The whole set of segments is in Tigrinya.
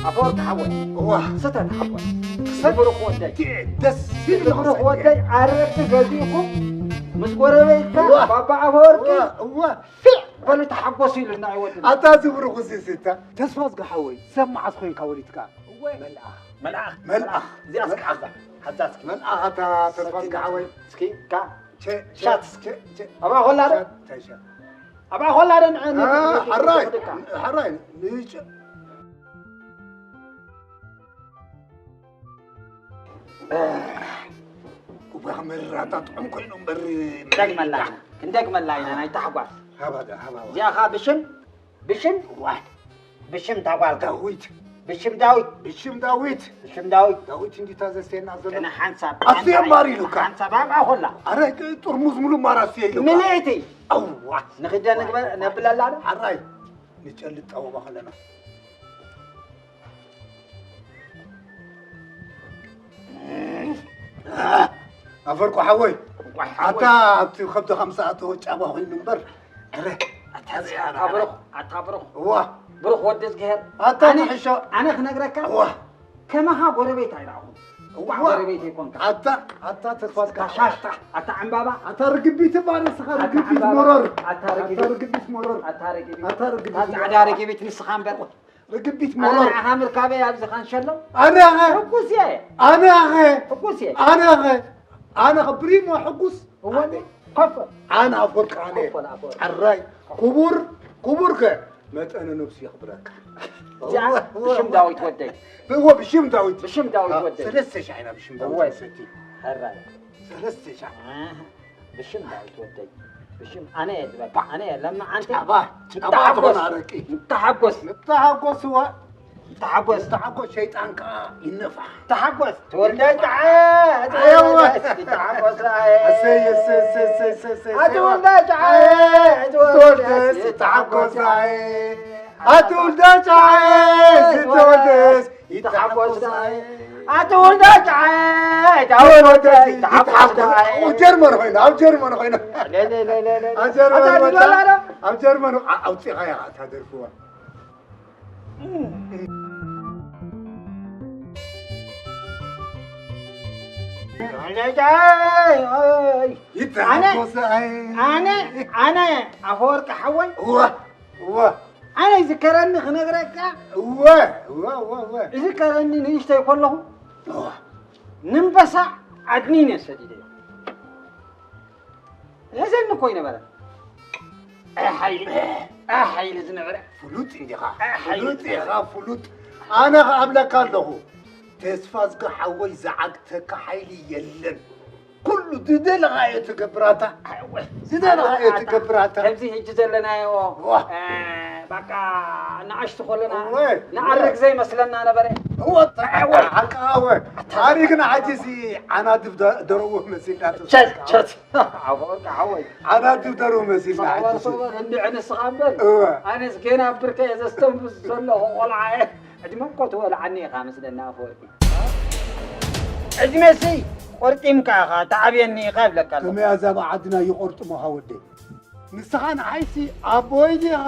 ኣፈወርቂ ሓወይ፣ እዋ ስተት ሓወይ፣ ብሩኽ ወደይ፣ ደስ ይብል ብሩኽ ወደይ፣ ኣረርቲ ገዚእኩም ምስ ጎረቤትካ እዋ። ባባ ኣፈወርቂ እዋ እዋ ፊዕ በሉ ተሓጎሱ ኢሉና እዩ ወድና። ኣታ ዝብርኹ ስስታ ተስፋ ዝገሓወይ ሰብ መዓስ ኮይንካ ወሊድካ? እወ። መልኣኽ መልኣኽ መልኣኽ እዚኣ እስኪ ሓዛ ሓዛ እስኪ መልኣኽ ኣታ ተስፋ ዝገሓወይ እስኪ ካ ቸ- ቸ- ሻት። ቸ- ቸ- ኣብኣ ኮላ ዶ ሻት ተሻ- ኣብኣ ኮላ ዶ ንዕኒ አ፣ ሓራይ ድካ ሓራይ ንጭ እባ መራታ ጥዑም ኮይኑ እምበር ክንደግመላ ኢና ክንደግመላ ኢና ናይ ታሕጓስ ሃባዳ ሃባዋ እዚኣ ኸዓ ብሽም ብሽም ዋይ ብሽም ታጓልካ ዳዊት ብሽም ዳዊት ብሽም ዳዊት ብሽም ዳዊት ዳዊት እንዲታ ዘስቴና ዘሎ ቅነ ሓንሳብ ኣስቲ ኣማር ኢሉካ ሓንሳብ ኣብኣ ኮላ ኣረ ጥርሙዝ ሙሉ ማራ ኣስቲ ኢሉካ ምልእቲ ኣዋ ንኽደ ንግበር ነብለላ ዶ ሓራይ ንጨልጥ ጣወባ ከለና ኣፈርቁ ሓወይ ኣታ ኣብቲ ከብድኻ ምስ ኣተወ ጫባ ኮይኑ እምበር ዕረ ኣታ ብሩኽ ኣታ ብሩኽ እዋ ብሩኽ ወዲ ዝግሄር ኣታ ኣነ- ትሕሾ ኣነ ክነግረካ እዋ ከማኻ ጎረቤት ኣይረኣኹን እዋ እዋ ጎረቤት ይኮንካ ኣታ ኣታ ተስፋ ዝካ ሻሽታ ኣታ ዕምባባ ኣታ ርግቢት እባ ንስኻ ኣታ ርግቢት ዕምባባ መረር ኣታ ኣታ ርግቢት ርግቢት መረር ኣታ ርግቢት ኣታ ርግቢት ኣታ ጻዕዳ ርግቢት ንስኻ እምበር ርግቢት ኣነ መረር ንዓኻ ምርካበይ ኣብዚ ካንሸሎ ኣነ ኣኸ ሕጉስ እየ ኣነ ኣኸ ሕጉስ እየ ኣነ ኣኸ ኣነ ኸ ብሪሞ ሕጉስ እወ ኮፍ ኣነ ኣፈወርቂ ኣነ ኮፍ በል ኣፈወርቂ። ሕራይ ክቡር ክቡር ከ መጠነ ነብሱ የኽብረካ እዚኣ ብሽም ዳዊት ወደይ እዎ ብሽም ዳዊት ብሽም ዳዊት ወደይ ሰለስተ ሺሕ ኢና ብሽም እወ። ዳዊት ሰቲ ሕራይ ሰለስተ ሺሕ ኣህ፣ ብሽም ዳዊት ወደይ ብሽም ኣነ እየ ዝበልካ ኣነ እየ ለማዓንቲ ጫባ ጫባ ንተሓጎስ ትኾን ኣረቂ ንተሓጎስ ንተሓጎስዋ ንተሓጎስ ንተሓጎስ ሸይጣን ከዓ ይነፋ ተሓጎስ ተወልደ ጣዓ ኣየወ። ተሓጎስ ኣየ እሰይ እሰይ እሰይ እሰይ እሰይ እሰይ ኣቲ ወልደ ጣዓ ዝተወልደስ ይተሓጎስ ኣየ ኣቲ ውልደ ጫየ ዝተወልደስ ይተሓጎስ ኣየ ኣቲ ወልደ ጣዓ ተወልደስ ይተሓጎስ ኣየ ኣብ ጀርመን ኮይና ኣብ ጀርመን ኮይና ኣብ ጀርመን ኣታ ወጣ ድበላ ዶ ኣብ ጀርመን ኣ- ኣውፂኻያ እታ ደርፍዋ ወልደ ጣዓ ይተሓጎስ ኣየ ኣነ ኣነ ኣፈወርቂ ሓወይ እወ እወ ኣነ ይዝከረኒ ክነግረካ እወ እወ እወ እወ ይዝከረኒ ንእሽተይ ከለኹ እወ ንንበሳ ዓድኒን እየ ሰዲደዮ የሕዘኒ እኮ ይነበረ ሓይሊ ሓይሊ ዝነበረ ፍሉጥ እንዲኻ ሓይሊ ፍሉጥ ኢኻ ፍሉጥ ኣነ ኸዓ እብለካ ኣለኹ ተስፋ ዝገሓወይ ዝዓግተካ ሓይሊ የለን ኩሉ ዝደለኻዮ ትገብራታ ዝደለኻዮ ትገብራታ ከምዚ ሕጂ ዘለናዮ ዋ። እ፣ በቃ ንኣሽቱ ከለና ወይ። ንኣርግ ዘይመስለና ነበረ ወጣ ሓቃወ ኣሪግና ሓጂ ሲ ዓናድብ ደ- ደረዎ መሲልና ቸት ቸት ኣቦ ሓወይ ዓናድብ ደረዎ መሲልና ሰበር ሓጂ ሲ ሰበር እንዲዕ ንስኻ እምበር እወ ኣነስ ገና ብርከ እየ ዘስተንፍስ ዘለኹ ቆልዓ እየ ዕድመ እኮ ትበልዓኒ ኢኻ መስለኒ ኣፈወርቂ ዕድመሲ ቆርጢምካ ኢኻ ተዓብየኒ ኢኻ ይብለካ ኣለኹ ከመይ ኣዛባ ዓድና ይቆርጥሞኻ ወደይ ንስኻ ንዓይሲ ኣቦይ ዲኻ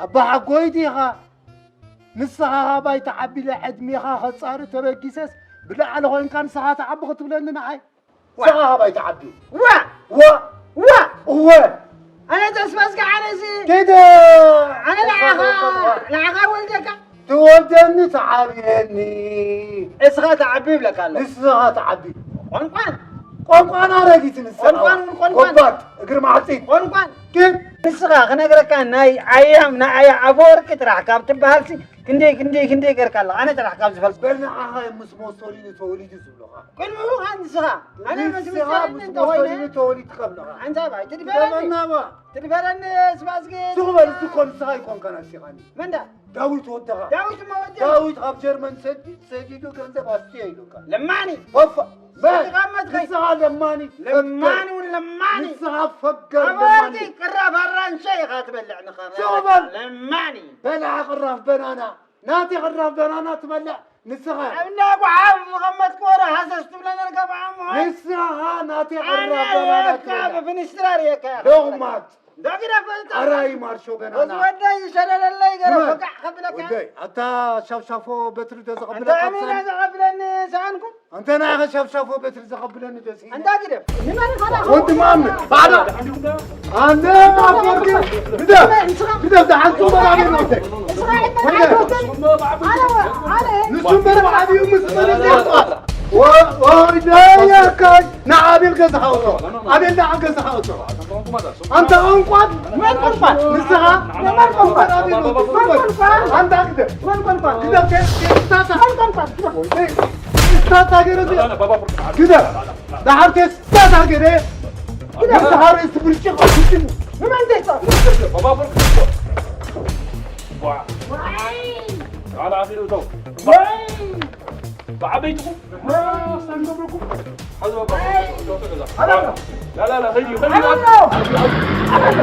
ኣባሓጎይ ዲኻ ንስኻ ካባይ ተዓቢለ ዕድሜኻ ኸጻሪ ተበጊሰስ ብላዕሊ ኾይንካ ንስኻ ተዓቢ ክትብለኒ ንዓይ ንስኻ ካባይ ተዓቢ ዋ ወ ዋ እወ ኣነ ተስፋ እስከ ዓነሲ ጌደ ኣነ ንዓኻ ንዓኻ ወልደካ ትወልደኒ ተዓብየኒ እስኻ ተዓቢ ይብለካ ኣሎ ንስኻ ተዓቢ ቆንቋን ቆንቋን ኣረጊት ንስኻ ቆንቋን፣ ቆንቋን። ጎባጥ እግሪ ማዕፂ ቆንቋን ግን ንስኻ ክነግረካ ናይ ኣያም ንኣያ ኣፈወርቂ ጥራሕ ካብ ትበሃልሲ ክንደይ ክንደይ ክንደይ ገርካ ኣለኻ ኣነ ጥራሕ ካብ ዝፈልጥ በል ንዓኻ እዮም ምስ ሞሶሊኒ ተወሊዱ ዝብሉኻ ቅድሚኡ ኸዓ ንስኻ ኣነ ምስ ንስኻ ምሳኒ ምስ እንተኾይነ ሞሶሊኒ ተወሊድካ ኣለኻ ሓንሳብ ኣይትድበረኒ ደመናዋ ትድበረኒ ስባዝጊ ስቕ በል እሱ እኮ ንስኻ ይኮንካ ናሲኻኒ መንዳ ዳዊት ወደኻ ዳዊት መወደኻ ዳዊት ካብ ጀርመን ሰዲ- ሰዲዱ ገንዘብ ኣስትዮ ኢሉካ ለማኒ ወፋ ሰዲቓ መትኸይ ንስኻ ለማኒ ለማኒ እውን ለማኒ ንስኻ ፈገር ኣባቲ ለማኒ ቅራፍ ኣራንሸ ኢኻ ትበልዕ ንኸ ስቕ በል። ለማኒ በልዓ ቅራፍ በናና ናቲ ቅራፍ በናና ትበልዕ ንስኻ ኣብ እንዳ ጓሓፍ ዝቐመጥክዎ ዶ ሃሰስ ትብለ ነርካ ብዓሞ ንስኻ ናቲ ኣነ ቅራፍ በናና የካ ትበልዕ ብፍንስትራ ርየካ ሎቕማጽ እንዳ ግደፍ በል። ኣራይ ማርሾ ገና እዚ ና። ወደይ ይሸለለለይ ገረ ንመን? በቃ ከብለካ። ወደይ፣ ኣታ ሻፍሻፎ በትሪ ዶ ዘቐብለካ እንታይ ሚና ትሰን? ዘቐብለኒ ሰኣንኩ? ኣንተ ንዓኸ ሻፍሻፎ በትሪ ዘቐብለኒ ዶ ስኢነ? እንዳ ግደፍ። ንመን ኸዳ ወዲ መኣምን፣ ባዕዳ። ኣንተ ኣፈወርቂ፣ ግደፍ። ግደፍ፣ ደሓን ትንበር ኣቤል ወደይ። እስራኤል ወደይ። ኣነ፣ ኣነ። ንሱ እምበር ብዓቢኡ ምስ መለስ የጥፋእ። ወ-፣ ወደይ ኣካይ፣ ንዓቤል ገዛኻ ኣውፅኦ። ኣቤል ንዓ ገዛኻ ኣውፅኦ። ኣንታ ቆንቋል፣ መን ቆንቋል? ንስኻ? መን ቆንቋል? ኣንታ ግደፍ። መን ቆንቋል? ግደፍ፣ ቴ-፣ ቴስታታ። መን ቆንቋል? ግደፍ። ቴስታታ ገይረ ዚ-፣ ግደፍ። ደሓር ቴስታታ ገይረ። ግደፍ። ንስኻ ርእሲ ብርጭቆ ትስኒ። ንመን ቴስታ? ብዓበይትኹም። ሓዙ በቃ። ላ፣ ላ፣ ላ፣ ኸይዲ፣ ኸይዲ።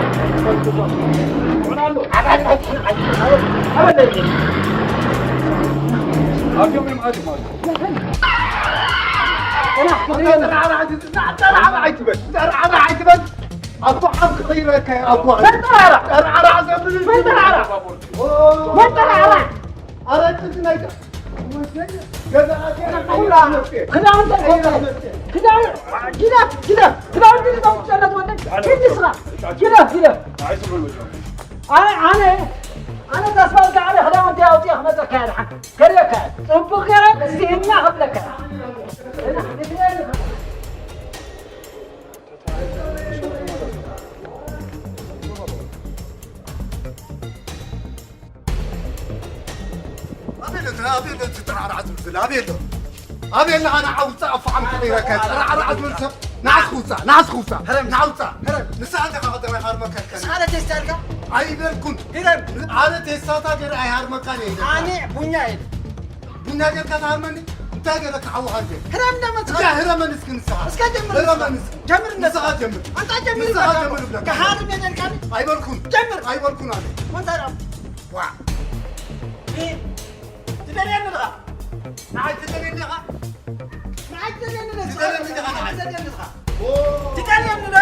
ኣቦ ዓም ክቕይረካ፣ ኣቦ ዓም። መን ጠራራ? ጠራራ ዘብል መን ጠራራ? መን ጠራራ? ኣረ፣ ጥንቲ ናይ ዳ-፣ ገዛ ኣቴና ክዳውንቲ ክዳውንቲ ግደፍ፣ ግደፍ፣ ክዳውንቲ ዝጠሙ ጨለት ወደ ሂድ ስራ። ግደፍ፣ ግደፍ። ኣነ፣ ኣነ፣ ኣነ ተስፋ ዝገዓለ ክዳውንቲ ኣውፅአ ክመፀካ እየ። ደሓን ከርእየካ እየ። ፅቡቅ ገይረ እስቲ ህና ክብለካ እየ። ኣበይ ኣሎ እቲ፣ ኣበይ ኣሎ እቲ ጠራዕራዕ ዝብል ዘሎ? ኣበይ ኣሎ? ኣበይ ኣሎ? ኣነ ዓውፃ ኣፋዓም ክቕይረካ ጠራዕራዕ ዝብል ሰብ። ንዓስ ክውፃ፣ ንዓስ ክውፃ፣ ንዓውፃ። ንስኻ እንተ ካብ ቀዳማይ ሃርመካ ኢልካ። ንስኻ ለ ቴስታ ኢልካ? ኣይበልኩን። ግረም። ኣነ ቴስታታ ገይረ ኣይሃርመካን እየ ኢለካ። ኣነ ቡኛ እየ። ቡና ጌርካ ትሃርመኒ? እንታይ ገይረካ ሓውኻ እንዴ? ህረም እንዳመጽኻ። እንታይ ህረመኒ እስኪ ንስኻ? እስከ ጀምር ንስኻ። ህረመኒ እስኪ። ጀምር ንስኻ ንስኻ። ጀምር። ኣንታ ጀምር ንስኻ በቃ። ጀምር ብለካ። ክሃርም እየ ነልካኒ? ኣይበልኩን። ጀምር። ኣይበልኩን ኣነ። ወንታ ዳ። ዋ። እ፣ ትደልየኒ ዲኻ? ንዓይ ትደልየኒ ዲኻ? ንዓይ ትደልየኒ ዲኻ? ትደልየኒ ዲኻ ንዓይ? ትደልየኒ ዲኻ? ኦ። ትደልየኒ ዶ?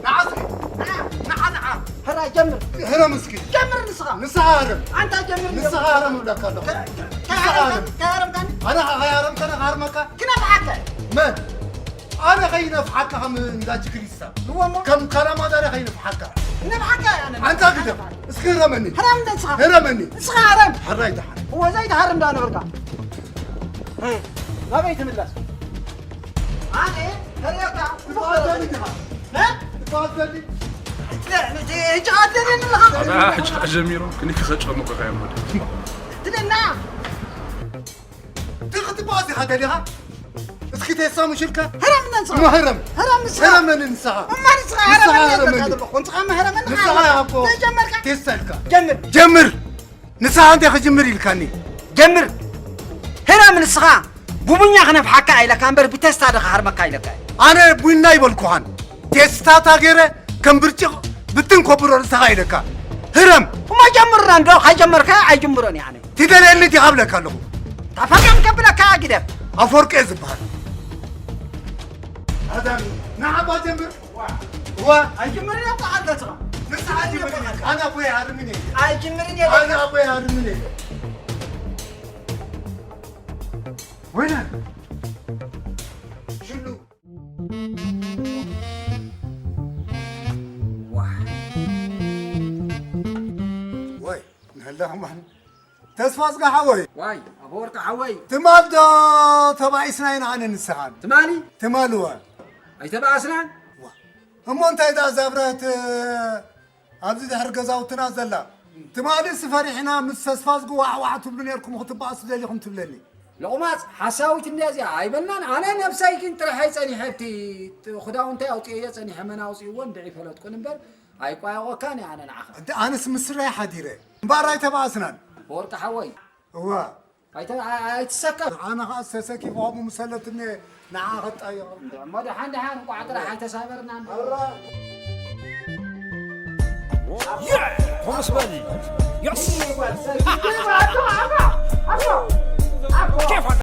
ንዓ እስኪ። ንዓ። ንዓ፣ ንዓ። ሕራይ ጀምር። ህረም እስኪ። ጀምር ንስኻ። ንስኻ ህረም። ኣንታ ጀምር ንስኻ ጀምር። ህረም እብለካ ኣለኹ። ከ-፣ ከ-፣ ንስኻ ከይሃረምካ-፣ ህረም። ከይሃረምካኒ? ኣነ ከ-፣ ከይሃረምካ ኣነ ክሃርመካ? ክነፍሓካ። መን? ኣነ ከይነፍሓካ ከም እንዳ ጅግሪሳ። ንወሞ? ከም ካላማዳሪ ከይነፍሓካ። ክነፍሓካ ኣነ። ኣንታ ግደፍ። እስኪ ህረመኒ። ህረም እንደ ንስኻ። ህረመኒ። ንስኻ ህረም። ሕራይ ደሓን። እወ ዘይትሃርም ዳ ነበርካ። እ፣ ናበይ ትምለስ? ኣነ ከርእየካ። ትበሃል ዘሊ ዲኻ? እ? ትበሃል ዘሊ? ሕጂ ኣትለኒ ኣለኻ? ኣዛ ሕጂ ጀሚሩ ክንክ ከጨምቑ ካዮም ወደ። ትለና። ትኽ ትበሃል ዲኻ ደሊኻ? እስኪ ተሳሙ ሽልካ? ህረም ነንስኻ። እሞ ህረም። ህረም ንስኻ። ህረም ነን ንስኻ። እማ ንስኻ ንስኻ ህረም ነን ህረም ነን። ዘለኹ። ንስኻ እማ ህረም ነን ንስኻ ነን። ኣቦ። ዘይጀመርካ? ቴስታ ኢልካ። ጀምር። ጀምር። ንስኻ እንታይ ክጅምር ኢልካኒ? ጀምር። ህረም ንስኻ። ብቡኛ ክነፍሓካ ኢለካ እምበር ብቴስታ ዶ ክሃርመካ ኢለካ? ኣነ ቡና ይበልኩኻን። ቴስታታ ገይረ ከም ብርጭቕ ብትን ከብሮ ርእስኻ ኢለካ። ህረም። እሞ ጀምርና እንዶ፣ ከይጀመርካ ኣይጅምሮን እየ ኣነ። ትደልየኒ ዲኻ እብለካ ኣለኹ። ተፈርም ከብለካ ግደፍ። ኣፈወርቂ እየ ዝበሃል። ኣዳም፣ ንዓባ ጀምር። ዋ። ኣይጅምርን እየ በዓል ገጽኻ። ንስኻ ጅምር። ኣነ ኣቦይ ሃርምን እየ። ኣይጅምርን እየ። ኣነ ኣቦይ ሃርምን እየ። ወይነ። ሽሉ። ዋ። ወይ፣ ንህላ ከማን። ተስፋ ጽጋ ሓወይ። ዋይ፣ ኣፈወርቂ ሓወይ። ትማል ዶ ተባኢስና ኢና ኣነ ንስኻን? ትማሊ? ትማል እወ። ኣይተባኣስናን? ዋ። እሞ እንታይ ደኣ እዛ ብረት፣ ኣብዚ ድሕሪ ገዛውትና ዘላ? ትማልስ ፈሪሕና ምስ ተስፋ ዝግ ዋዕ ዋዕ ትብሉ ነርኩም ክትባኣሱ ደሊኹም ትብለኒ። ሎቕማጽ ሓሳዊት እንድያ እዚኣ ኣይበልናን። ኣነ ነብሰይ ግን ጥራሕ እየ ጸኒሐ፣ እቲ ክዳውንተይ ኣውጽኤዮ ጸኒሐ፣ መን ኣውጽእዎ እንድዒ ፈለጥኩን እምበር ኣይቋየቖካን እየ ኣነ ንዓኻ። እንተ ኣነስ ምስ ስረይ ሓዲረ እምበኣር ኣይተባኣስናን። ወርቂ ሓወይ። እዋ። ኣይተ-፣ ኣይ-፣ ኣይትሰከፍ። ኣነ ኸኣ ዝተሰኪፍኹም ምስ ሰለትኒ ንዓ ኸጣየቕ። እንደ እሞ ደሓን ደሓን እንቋዕ ጥራሕ ኣይተሳበርናን። ኣራ። የ፣ ኮምስ በል። የስ። ኬፍ ኣለ።